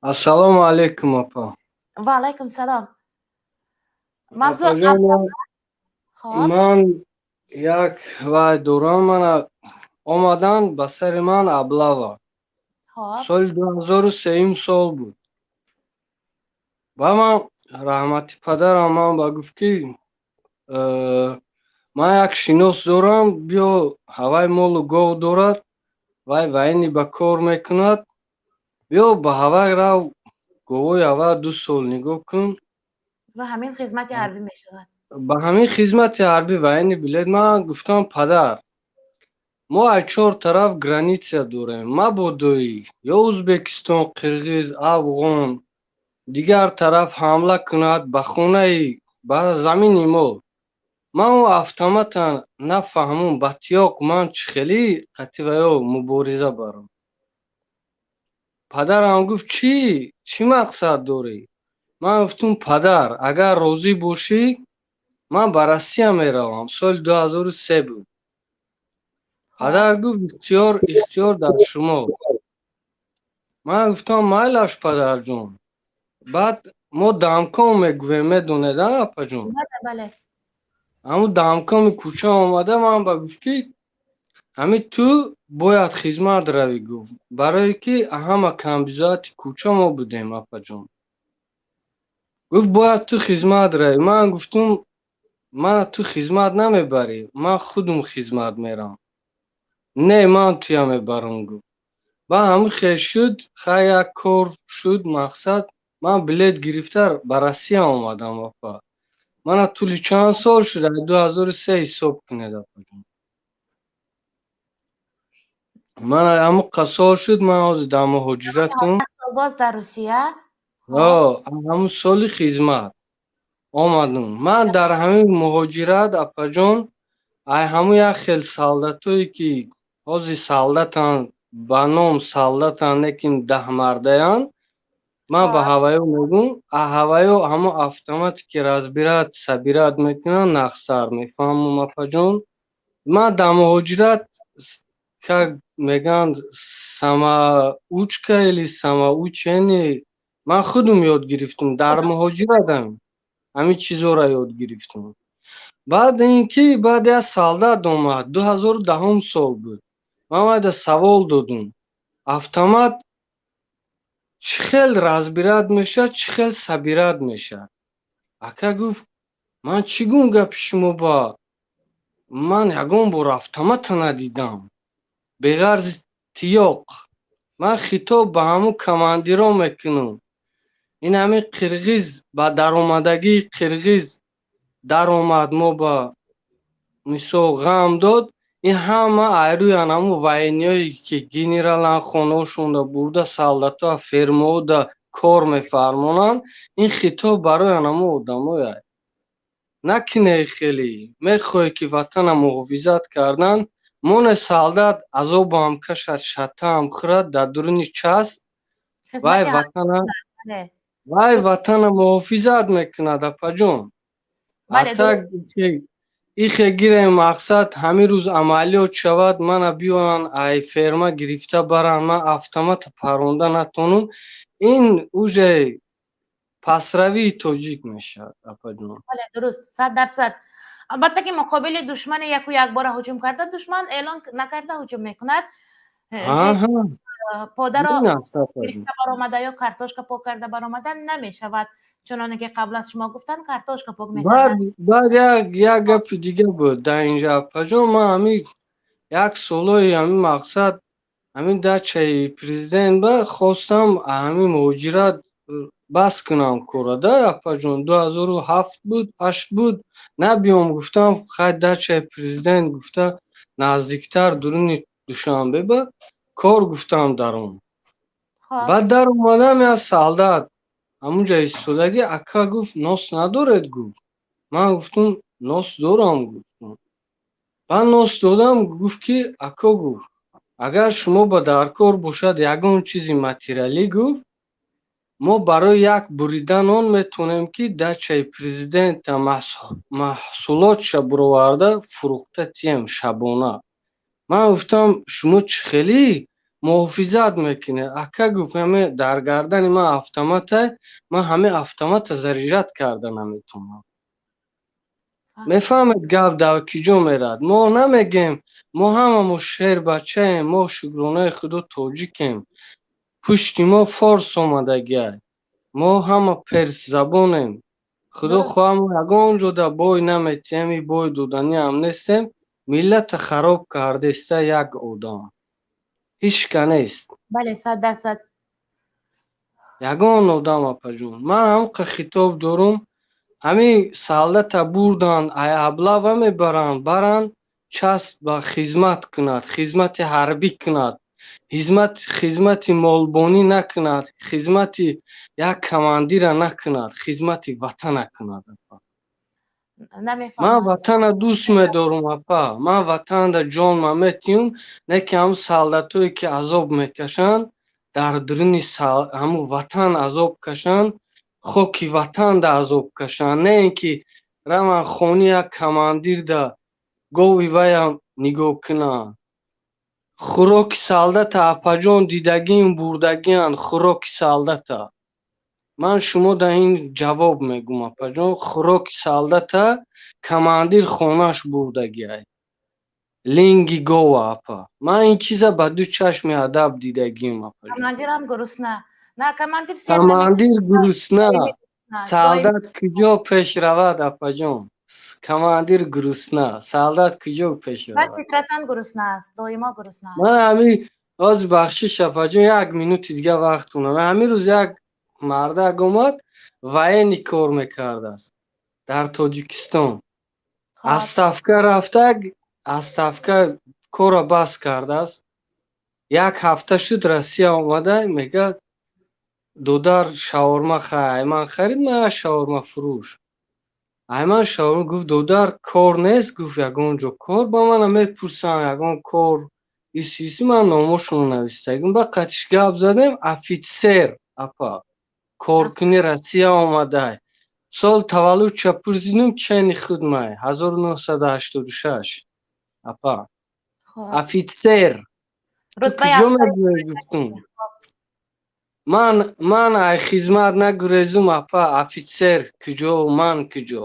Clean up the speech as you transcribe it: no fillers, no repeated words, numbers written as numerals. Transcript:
Ассалому алайкум, апа. Ва алайкум салом. Мавзӯъ. Хоб, ман як вай дорам, мана омадан ба сари ман облава. Соли 2003 сол буд. Ба ман раҳмати падарам ман ба гуфт, ки ман як шинос дорам, биё, ҳавай молу гов дорад, вай военный ба кор мекунад, биё, ба ҳавай рав, говои ҳава 2 сол нигоҳ кун. Ва ҳамин хизмати ҳарбӣ мешавад. Ба ҳамин хизмати ҳарбӣ, военный билет. Ман гуфтам: «Падар, мо аз чор тараф граница дорем, мабодои ё Ӯзбекистон, қирғиз, афғон, дигар тараф ҳамла кунад ба хонаи, ба замини мо, ман о автомата нафаҳмум, ба тиёқ ман чӣ хеле қативаё мубориза барам?» Падарам гуфт: «Чӣ, чӣ мақсад дорӣ?» Ман гуфтум: «Падар, агар розӣ бошӣ, ман ба Россия меравам». Соли 2003 буд. Падар гуфт: «Ихтиёр, ихтиёр дар шумо». Ман гуфтам: «Майлаш, падарҷон». Баъд мо домком мегӯем, медонед, а, апаҷон? Бале. Ҳамун домкоми кӯча омада, ман ба гуфт, ки ҳамин ту бояд хизмат равӣ, гуфт, барое ки ҳама камбизоати кӯча мо будем, апаҷон. Гуфт: «Бояд ту хизмат равӣ». Ман гуфтум: «Ман ту хизмат намебарӣ, ман худум хизмат мерам». «Не, ман туя мебарам», гуфт. Ба ҳамин хел шуд, хай, як кор шуд, мақсад, ман билет гирифта ба Россия омадам, апа. Мана тӯли чанд сол шуд, аз 2003 ҳисоб кунед, апаҷон. Мана ҳамон сол шуд, ман ҳозир дар муҳоҷиратам. Боз дар Русия? Ҳамун соли хизмат омадам. Ман дар ҳамин муҳоҷират, апаҷон, ай ҳамун як хел солдатое, ки ҳозир солдатанд, ба ном солдатанд, лекин даҳмардаянд, ман ба ҳаваё мегӯм, а ҳаваё ҳамон автомате, ки разбирать, собирать мекунанд, нақсар мефаҳмам, апаҷон. Ман дар муҳоҷират, как мегӯянд, самоучка или самоучение, ман худум ёд гирифтам дар муҳоҷиратам, ҳамин чизоро ёд гирифтам. Баъд ин ки баъд як солдат омад, 2010 сол буд, ман вайда савол додум: «Автомат чӣ хел разбирать мешавад, чӣ хел собирать мешавад?» Ака гуфт: «Ман чӣ гун гапи шумо ба? Ман ягон бор автомата надидам беғарзи тиёқ». Ман хитоб ба ҳамун командиро мекунам: ин ҳамин қирғиз ба даромадагии қирғиз даромад, мо ба мисол ғам дод. Ин ҳама айрӯян ҳамун военный ое, ки генералан, хонаҳошонда бурда, солдатоа фермаода кор мефармонанд. Ин хитоб барои ҳамун одамое: накунед хеле, мехоҳед, ки ватана муҳофизат кардан, моне солдат азобам кашад, шатаам хӯрад дар дуруни часть, вай ватана, вай ватана муҳофизат мекунад, апаҷон. Атак ихе гирем, мақсад, ҳамин рӯз амалиёт шавад, мана биёянд, ай ферма гирифта баранд, ман автомата паронда натонам, ин уже пасравии тоҷик мешавад, апаҷон. Бале, дуруст, 100%. Албатта, ки муқобили душмани яку якбора ҳуҷум карда, душман эълон накарда ҳуҷум мекунад. Подаро гирифта баромада ё картошка пок карда баромада намешавад, чуноне ки қабл аз шумо гуфтанд, картошка пок мекарданд. Баъд як гапи дига буд дар инҷа, апаҷон. Ман ҳамин як солои ҳамин, мақсад, ҳамин дачаи президент ба хостам, ҳамин муҳоҷират бас кунам кора да, апаҷон. 2007 буд, ҳашт буд, набиём гуфтам, хай, дачаи президент гуфта, наздиктар дуруни Душанбе ба кор гуфтам даром. Баъд дар омадам, як солдат ҳамунҷа истодагӣ. «Ака, — гуфт, — нос надоред?» гуфт. Ман гуфтум: «Нос дорам», — гуфтум. Баъд нос додам. Гуфт, ки «Ако, — гуфт, — агар шумо ба даркор бошад ягон чизи материалӣ, — гуфт, — мо барои як буридан он метавонем, ки дачаи президента маҳсулотша буроварда фурӯхта тием шабона». Ман гуфтам: «Шумо чӣ хеле Муҳофизат мекунед. Ака, гуфт, ҳаме дар гардани ман автомата, ман ҳаме автомата заряжать карда наметавонам. Мефаҳмед, гап дар киҷо мерад? Мо намегем, мо ҳамамо шербачаем, мо, шукронаи Худо, тоҷикем. Пушти мо форс омадагиай, мо ҳама персзабонем. Худо хоҳа, мо ягон ҷода бой наметиҳем, и бой доданиам нестем. Миллата хароб кардеста як одам, ҳичка нест. Бале, 100%. Ягон одам. Апаҷон, ман ҳамқа хитоб дорум: ҳамин солдата бурдан, ай облава мебаранд, баранд, часть ба хизмат кунад, хизмати ҳарбӣ кунад, хизмати молбонӣ накунад, хизмати як командира накунад, хизмати ватана кунад. Ман ватана дӯст медорум, апа, ман ватанда ҷонма метиҳум, не ки ҳамун солдатое ки азоб мекашанд дар дуруни ҳамун ватан, азоб кашанд, хоки ватанда азоб кашанд, не ин ки раванд хони як командирда гови ваям нигоҳ кунанд. Хӯроки солдата, апаҷон, дидагиам, бурдагианд хӯроки солдата. Ман шумо да ин ҷавоб мегӯм, апаҷон: хӯроки солдата командир хонаш бурдагиай, линги гова. Апа, ман ин чиза ба ду чашми адаб дидагиам, апаҷон. Командирам гурусна, на командир. Командир гурусна, солдат куҷо пеш равад? Апаҷон, командир гурусна, солдат куҷо пеш равад? Фитратан гурусна аст, доимо гурусна аст. Ман ҳами ҳозир, бахшиш, апаҷон, як минути дига вақтунам. Ҳамин рӯз як мардак омад, военный кор мекардааст дар Тоҷикистон, отставка рафтаг, отставка корро бас кардааст, як ҳафта шуд, Россия омада, мегӯяд: «Додар, шаурма хай». Айман харид, ман шаурма фурӯш, айман шаурма. Гуфт: «Додар, кор нест?» Гуфт: «Ягон ҷо кор ба мана мепурсам, ягон кор исиси». Ман номошонро навистагим, ба қатиш гап задем. Офитсер, апа, коркуни Россия омадай. Сол таваллудша пурсидим, чени худмай, 1986, апа, офитсер. «Ту куҷо мебиёй?» Гуфтум: «Ман ай хизмат нагурезум, апа». Офитсер куҷо, ман куҷо?